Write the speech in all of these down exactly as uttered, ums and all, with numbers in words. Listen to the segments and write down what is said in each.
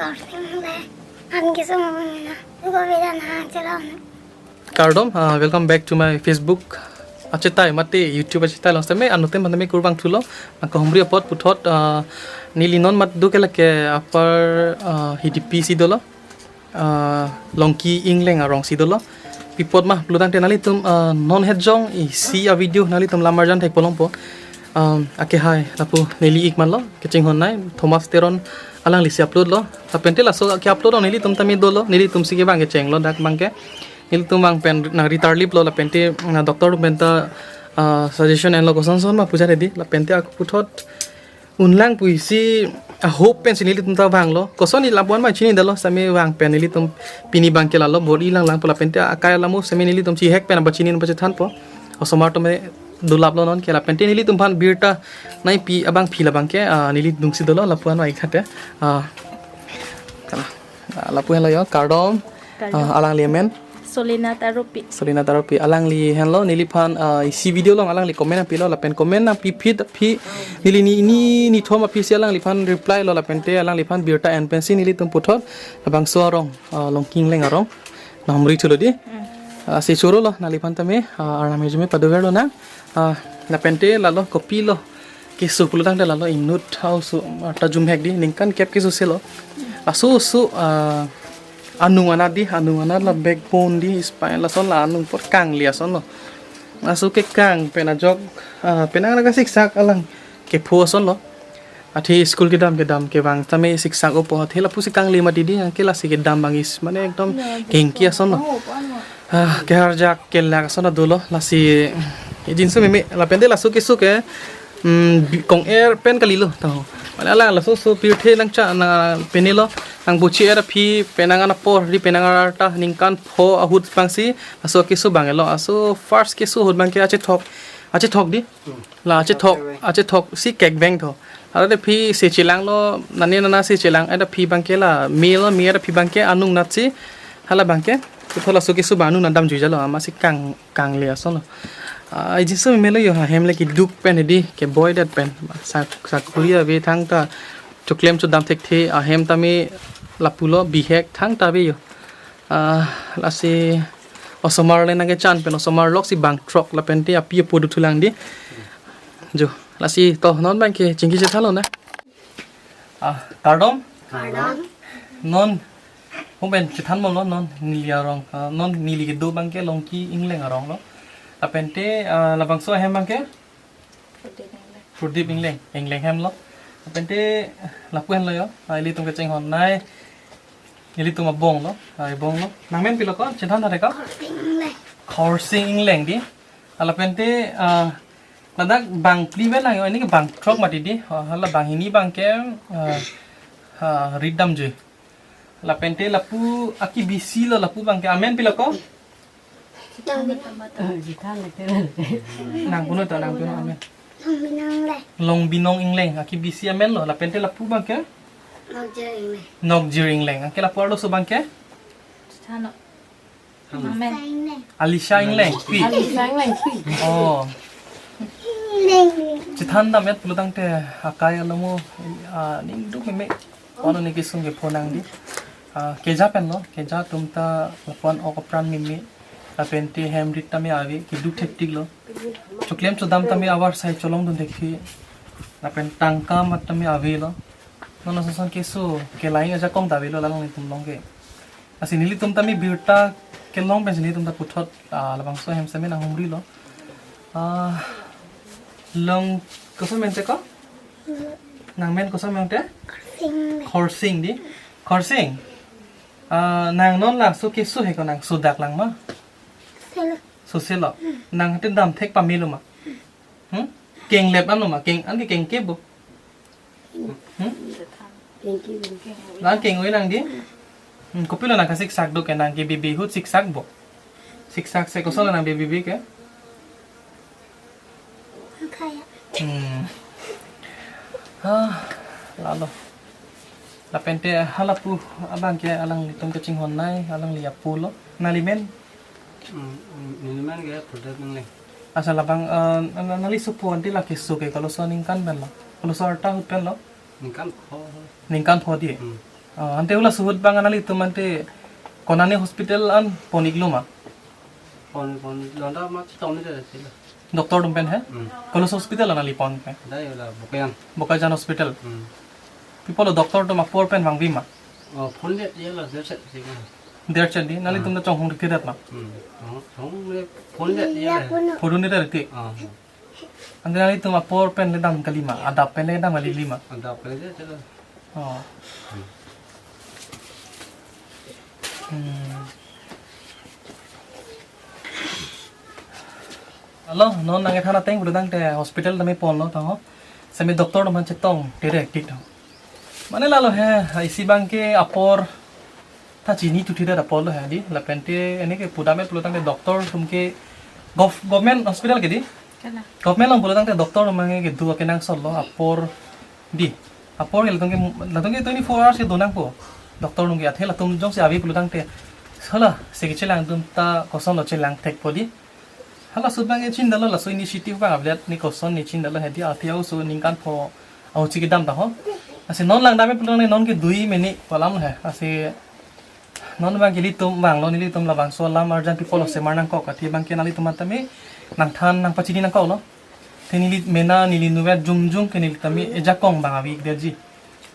Ang kisung na. Luko beda na chelong. Kardom, uh, welcome back to my Facebook achetai mate YouTube achetai along sitame anuttin aphan tame kurvangthulo. Ako humri apot puthot, uh, neli non mat do ke lake Upper, uh, Hidipi si dolo. Uh, Longki Ingleng arong si dolo. Pi apot ma pulotangte nanglitum, uh, non het jong isi avideo nanglitum lamar jan thekpo longpo. Um, ake hai lapu neli ik manlo, kechinghon nai Thomas Teron alanglisi upload lo. Lapente laso ke-upload lo nelitum tame dolo, nelitum si kevang kechenglo dak abangke. Nelitum vang pen nang ritarliplo lapente na doctor atum penta, ah, suggestion enlo kosonson ma pu jare di, lapente ako puthot unlang pusi, ah, hope pensi nelitum ta vanglo. Koson ni lapu-an ma chinidetlo, sitame vang pen nelitum pini abangke lalo bor-i langlang pu lapente akai alamo sitame nelitum chihek pen aba chini pachethanpo. Osomar tame dulaplo non ke lapente nelitum aphan birta nangpi abangpi labangke, ah, neli dungsi dolo lapu-an ma ik thate. Ah, kala. Ah, lapu henlo yo, kardom. Kardom. Ah, alangli amen? Solina Taropi. Solina Taropi. Alangli henlo, neliphan, ah, isi video along alangli comment nangpilo, lapen comment nangpiphit aphi, neli ni, ni, nithom aphisi alangliphan reply lo, lapente alangliphan birta en pensi nelitum puthot, labangso arong, ah, Longki Ingleng arong. Nang humri thulo di. Hmm. Ah, si choro lo, nangliphan tame, ah, arnam arjume padover lonang. Ah, lapente lalo kopilo. Keso pulotangte lalo inut hausu, ah, ta jumhek di, ningkan kep keso selo. Laso oso, ah, anung anat di, anung anat la backbone di, spine lason la anung apor kangli ason lo. Laso kekang pen ajok, ah, penang nangkasiksak alang kepho ason lo. Athe school kedam kedam kevang tame siksak opo, athe lapusi kangli mati di, anke lasi kedam bangis, mane ekdom kengki ason lo. Ah, keharjak kelak ason dolo, lasi ejinso meme, lapente laso keso ke, mm, bi-, kong-er pen kalilo, tahu. Mane alang laso oso pirthe nangcha na penelo, nangbochi-er aphi penang an apor di penang arta ningkan pho ahut abangsi, laso keso abang lo, laso first keso ahut abangke achethok, achethok di. Hmm. La achethok, achethok si kekveng tho. Hala de aphi se chelanglo, nane nana se chelang, ada aphi abangke la, me lo, me ada aphi abangke, anung natsi, hala abangke, puthot laso keso abang anung nat damjui jalo, amatsi kang, kangli ason lo. Ah, ejinso meme lo yo, ahem le keduk pen hedi, keboi det pen, sa, sakuri ave thangta, choklem chodam thekthe, ahem tame lapulo, bihek thangta ave yo. Ah, lasi osomar le nangkechan pen osomar loksi bang throk lapente api apo dothulang di. Jo, lasi to non abangke chingki chethanlo na. Ah, kardom. Kardom. Non, hum pen chethan molo non neli arong, ah, non neli kedo abangke Longki Ingleng arong lo. Lapente, ah, labangso ahem abangke? Pradip Ingleng. Pradip Ingleng, Ingleng hem lo. Lapente lapu henlo yo, ah, ilitum kechinghon nai. Ilitum abong lo, ah, abong lo. Nangmen pilo ko, chethan thare ko? Khorsing Ingleng. Khorsing Ingleng di. Ah, lapente, ah, ladak bang phli pen lang yo, ini ke bang throk mati di. Ah, hala bang hini abangke, ah, ah, rit damjui. Lapente lapu akebisi lo lapu abangke, amen pilo ko? Nang puno ta, nang puno amen. Longbinong Ingleng. Longbinong Ingleng akebisi amen lo, lapente lapu abangke? Nokjir Ingleng. Nokjir Ingleng. Anke lapu arloso abangke? Chano. Amen. Alisha Ingleng. Pi. Alisha Ingleng. Oh. Ingleng. Chethan dam-et pulotangte akai alamo, ah, ningduk meme. Ono ne kesung kepho nang di. Ah, keja pen lo, keja atum ta lapu-an ok apran meme. Lapente hem rit tame ave, keduk thektik lo. Choklem chodam tame avarsai cholongdun thekthe. Lapen tangka mat tame ave lo. Non ason ason keso, kelang ajakong ta ave lo, lalang nelitum along ke. Lasi nelitum tame birta kelong pensi nelitum ta puthot, ah, labangso ahem sitame nang humri lo. Ah, long, koson mente ko? Nangmen koson mente? Khorsing. Khorsing di. Khorsing. Ah, nang non laso keso he ko nang sodak lang ma? Selo. Soselo. Nang hate dam thek pamelo ma? Hmm? Kenglep anlo ma? Keng, anke kengke bo? Hmm? Kengke bo. Nang keng-oi nang di? Hmm, kopilo nang kasiksak do ke nang ke bibi ahut siksak bo? Siksak se koson nang bibi ke? Kaya. Hmm. Ah, lalo. Lapente halapu abangke alanglitum kechinghon nai, alangli apo lo. Nangli men? Hmm, neli men ke Pradip Ingleng. Asa labang, eh, na-, na-, nangli sopo ante la keso ke koloso aningkan pen lo? Koloso arta ahut pen lo? Ningkan pho. Ningkan pho di? Hmm. Ah, ante hula suhut bang nelitum ante konane hospital an pon-iklo ma? Pon, pon, londa ma chetong ni dere sila. Doctor atum pen he? Hmm. Kolos hospital an neli pon pen? Dai la Bokajan. Bokajan hospital. Hmm. Pi pulo doctor atum apor pen vangve ma? Oh, phone det ye la, der chet si ma. Der chet di, nelitum Hmm. ta chonghong dikhe det ma? Hmm. Chong, chong le phone det ye la. Phone det ti. Ah. Ante nelitum apor pen le dam kali ma, adap pen le dam kali ma? Adap pen le chetong. Oh. Hmm. Alo, non nangkethan ateng pulotangte hospital tame ponlo tangho. Semi doctor atum aphan chetong, tere tik tang. Mane lalo he, isi bang ke apor ta chini thuthi det apor lo he di. Lapente ene ke pudam et pulotangte doctor atum ke gov-, government hospital ke di. Kana? Government along pulotangte doctor atum ke do kenangsot lo apor di. Apor ke latum ke, latum ke twenty-four hours ke do nangpo. Doctor atum ke, athe latum jongsi ave pulotangte, hala, se kechelang atum ta kosonlo chelang thekpo di. Hala suhut bang ke chinidetlo, laso initiative bang avedet ne koson ne chinidetlo he di, athe oso ningkan pho ahuchi kedam ta ho. Lasi non langdam et pulotangte non ke dui mene pu alam he. Lasi non bang ke ilitum vanglo, nelitum labangso alam arjan pi pulo semar nangkok, athe bang ke nelitum tame nangthan nangpachini nangkoklo. Te neli mena neli nuvet jumjum ke neli tame ejakong bang ave-ik detji.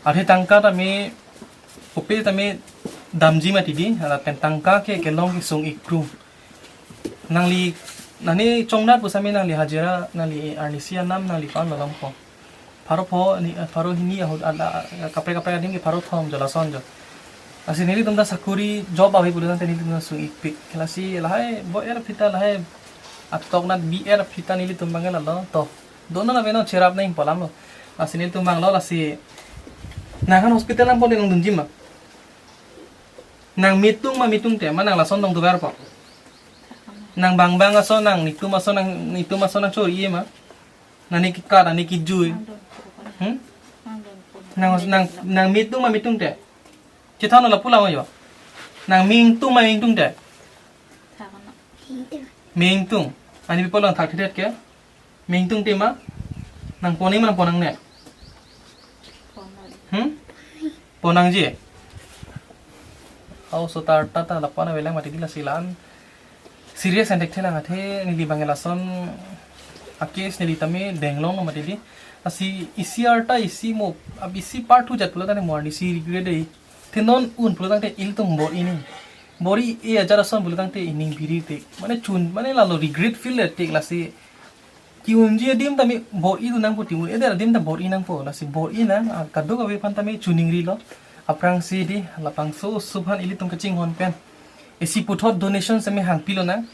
Athe tangka tame pupe tame damji mati di, lapen tangka ke kelong kesung-ik kru. Nangli, nangli chongnat pusitame nangli hajira, nangli arnisi anam, nangli pan malom ko. Pharo pho, ni, pharo hini ahut, ada, kaprek kaprek adim ke pharo thom jo lason jo. Lasi nelitum ta sakuri job ave pulotangte nelitum ta sung-ikpik. Lasi lahai bo-er aphi ta, lahai atoknat bi-er aphi ta nelitum bang ke lalo. To, donon ave non cherap nang pu alam lo. Lasi nelitum vanglo, lasi nanghan hospital an pon nangdunji ma? Nang me tung ma me tungte ma, nang lason tong dover po? Nang bang bang ason, nang netum ason, nang netum ason nang chori ma? Nani kekat, nani kejui. Hmm? Nang, nang, nang me tung ma me tungte? Chethan lapu lang yo. Nang me ingtung ma me ingtungte? Me ingtung. Ani pi pulo thakthedet ke? Me ingtungte ma? Nang pon-ik ma nang pon nangne? Hmm? Pon nangji. Halaso ta ta ta lapu-an avelang mati di, lasi la-an serious an thekthelang athe neli bang ke lason a-case neli tame denglong lo mati di. Lasi isi arta isi mo, ab isi part two jat pulotangte mo arnisi regret dei. Te non un pulotangte ilitum bor-i nang. Bor-i-e ajat ason pulotangte ining biri te. Mane chun, mane lalo regret feel le tik, lasi ke-unji adim tame bor-i dun nangpo, ke-un-edet adim ta bor-i nangpo, lasi bor-i nang, ah, kadokave aphan tame choningrilo. Aphrangsi di, labangso oso aphan ilitum kachinghon pen isi puthot donation semi hangpilo nang.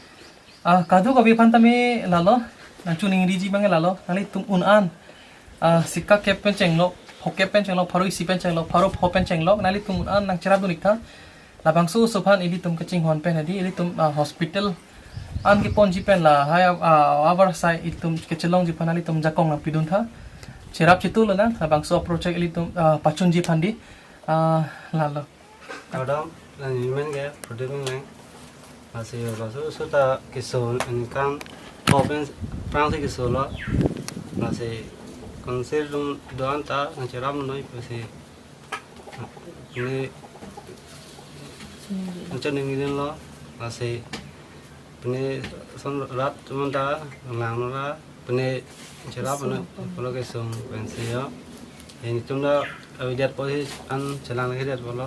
Ah, kadokave aphan tame lalo, nang choningriji bang lalo, nanglitum un-an, ah, sikakep pen chenglok, phokep pen chenglok, pharo isi pen chenglok, pharo pho pen chenglok, nanglitum un-an nang cherap dun-ik tha. Labangso oso aphan ilitum kachinghon pen hedi, ilitum, ah, hospital an keponji pen lahai, ah, abar sai ilitum kechelongji aphan ilitum jakong nangpidun tha. Cherap chetu lo nang, labangso project ilitum, ah, pachunji aphan di, ah, lalo. Kadam, nang imen ke, Prodip Engleng. Lasi, laso oso ta keso, ningkan pho pen aphrangsi kesolo. Lasi, council atum do-an ta, nang cherap noi, lasi. Pine, nang choningri lo, lasi pine ason rat atum ta langlo ra, pine cherap pine pulo kesung pensi yo. Netum ta avedet po hi an chelang nangkedet pulo.